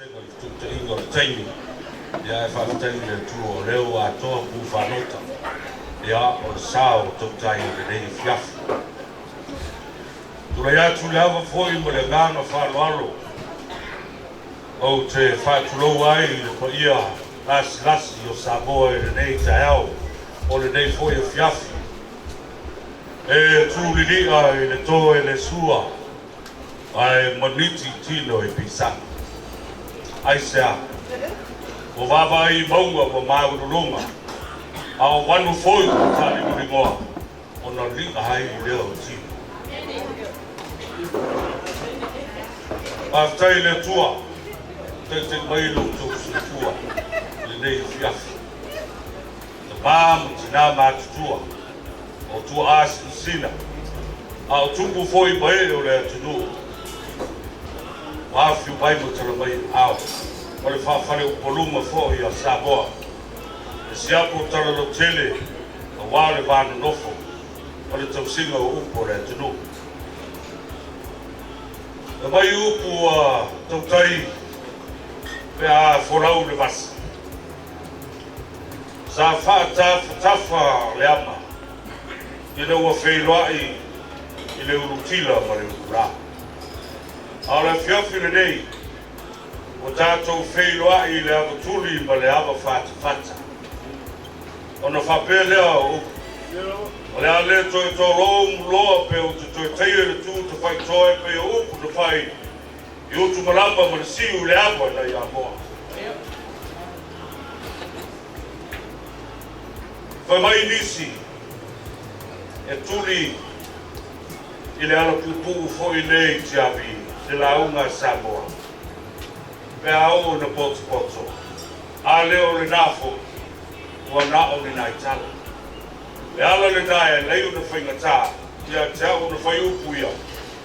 Sega le fetuutaiga o le taimi, ia ae faafetai i le Atua o lea ua atoa pu faalota, ia o le sao o tautai i lenei afiafi. Tulai atu i le ava foi ma le agaga faaaloalo ou te faatulou ai i le paia lasilasi o Samoa i lenei taeao o lenei foi afiafi. E tulilia i le toe le sua ae maniti tino i pisaga. Aisea? Ua vaavaai i mauga ua maualuluga, a o manu foi ua taaligoligoa, ona li'a ai lea o tino. Faafetai i le Atua, taitai mai lo outou soifua i lenei afiafi. Tama ma tinā matutua, o tuaa sinasina, a o tupu foi ma ee o le atunuu, ua afifio mai ma tala mai aao, o le faafaleupoluga foi a Samoa, e siapo talalautele aua le va nonofo o le tausiga o upu o le atunuu. E mai upu a tautai pe a folau le vasa. Sa faatafatafa le ama ina ua feiloai i le ulutila ma le ulula. A o le afiafi lenei, ua tatou feiloai i le avatuli ma le ava fatafata. Ona faapea lea o upu, o le a le toe tolou muloa pe ou te toe taia le tu tafaitoa e pei o upu na fai i utumalama ma le siu i le ava nai Amoa. Fai mai nisi e tuli i le alapupuu foi lea i Tiavi le lauga a Samoa pe a oo ina potopoto, a le o lena foi ua na o ni nai tala. Le ala lena e alai ona faigata ia te au ona fai upu ia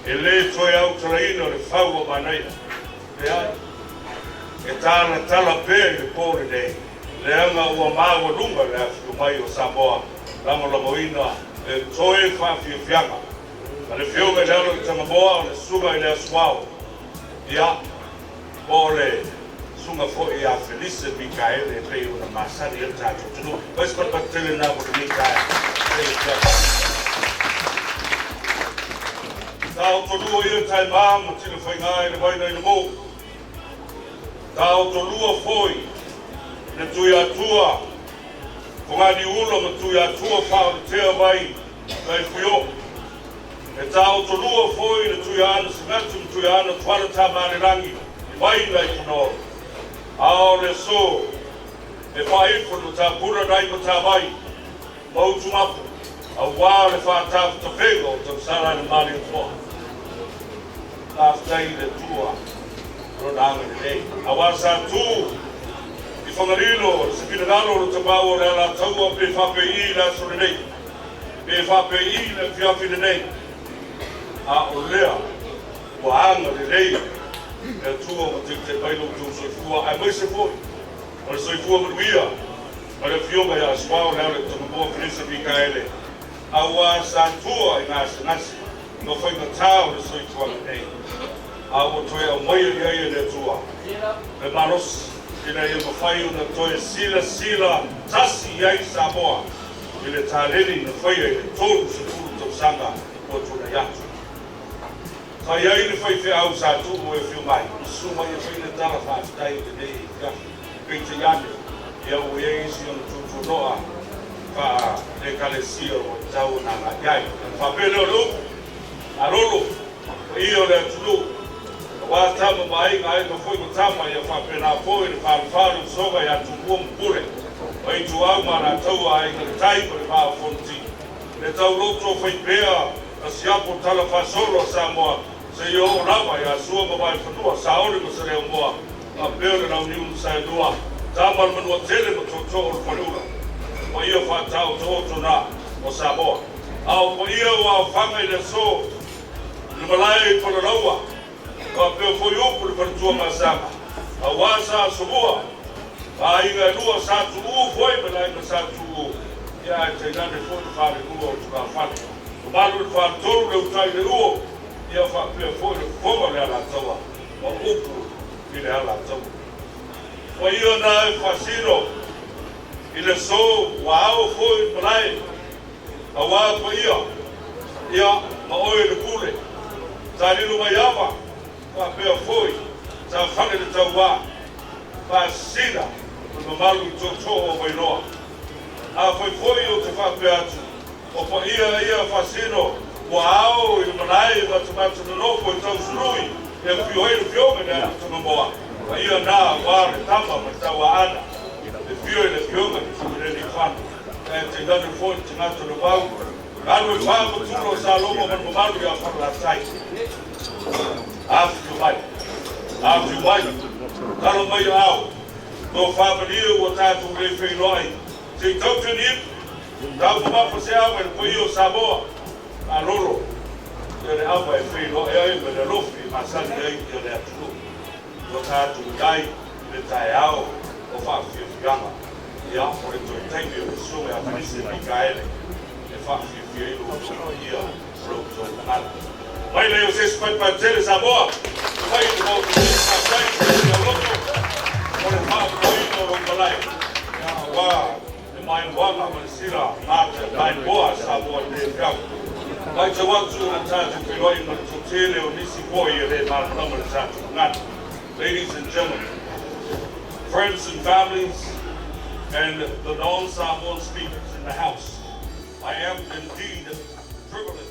e lē toe autalaina le fau a manaia. Leai, e talatala pea i le pō lenei, leaga ua maualuga le afifio mai o Samoa lagolagoina le toe faafiafiaga a le Afioga i le Alo i Tagamoa o le Susuga i le Asuao, ia, po o le Susuga foi ia Felise Mikaele e pei ona masani ai le tatou atunuu. Fai se patupatu tele lena mo lenei taeao. Taotolua ia taima ma tilafaiga i le vaina i le mou. Taotolua foi le Tuiatua Foganiula ma Tuiatua Faaolotea mai tai Fuio. E taotolua foi le Tuiaana Sinatu ma Tuiaana Tuala Tamalelagi i vaina i Punaolo. A o le aso e faaifo le matapuna nai Matavai ma Utumapu aua le faatafetafega o tausala le Malietoa. Faafetai i le Atua lona agalelei aua sa tu i Fagalilo se finagalo o le Tapaau o le Alataua pe faapei le aso lenei, pe faapei le afiafi lenei, a o lea ua agalelei le Atua ma taitai mai lo outou soifua aemaise foi o le soifua manuia ma le Afioga ia Asuao le Alo i Tagamoa Felise Mikaele aua sa tua i gasegase ma faigatā o le soifuaga nei, a ua toe aumaia i ai e le Atua le malosi ina ia mafai ona toe silasila tasi i ai Samoa i le taleni na faia i le 30 tausaga ua tuanai atu. Sa i ai le faifeau sa tuu e afio mai, susu mai e fai le tala faafetai i lenei afiafi. Peitai ane, ia ua i ai isi ona tuatuanoa faale-ekalesia ua tatau ona agai i ai. Ona faapea lea o le upu, Malolo, paia o le atunuu, aua tama ma aiga, aiga foi ma tama, ia faapena foi le falefa o le usoga ia Tumua ma Pule, ma Ituau ma Alataua, Aiga i le Tai ma le Vaa o Fonoti. Le tauloto faipea a siapo tala faasolo a Samoa seia oo lava ia Sua ma Vaifanua, Saole ma Saleaumua, faapea le Launiu na Saelua, Tama le Manuatele ma Tootoo o le Faleula. O paia faataotooto na o Samoa. A o paia ua aofaga i le aso i le malae i Palalaua, faapea foi upu le faletua Masaga, aua sa Asomua, ma aiga e lua sa Tuuu foi ma le aiga sa Tuuu, ia ae tainane foi le falelua o Tugafale. Mamalu i le faletolu le utai i le uo, ia faapea foi le fofoga o le Alataua ma upu i le Alataua. Paia na e faasino i le aso ua ao foi i malae, auā paia ia ma oe le pule. Sa lilo mai ava, faapea foi sa fale le tauā, faasina le mamalu i tootoo o Vailoa. Afai foi ou te faapea atu, o paia ia faasino ua ao i le malae matamata nonofo i tausului e afio ai le Afioga i le Alii Paia na auā le tama ma le tauaana, e afio i le Afioga i le Tuimalealiifano, ae tainane foi le tagata o le vau, alu e faamatula o Salogo ma le mamalu ia Falelatai. Afifio mai, afifio mai, talo mai ao, tofa malie ua tatou le feiloai, se i tauti ni ipu, taumamafa se ava i le paia o Samoa, malolo, ia le ava e feiloai ai ma le alofi e masani ai ia le atunuu. Ua tatou i ai i le taeao o faafiafiaga, ia o le toe taimi o le susuga ia Fenise Mikaele e faafiafia ai lo outou paia o lo outou gagana. Mai lea o se isi patupatutele Samoa, mai le maota nei, faafetai i le loto o le faamoemoeina o lou malae, ia auā le maimoaga ma le sila mata maimoa a Samoa i lenei afiafi. Matau atu o le tatou feiloai ma le toatele o nisi foi e le malamalama le tatou gagana. Ladies and gentlemen, friends and families, and the non-Samoan speakers in the house, I am indeed privileged.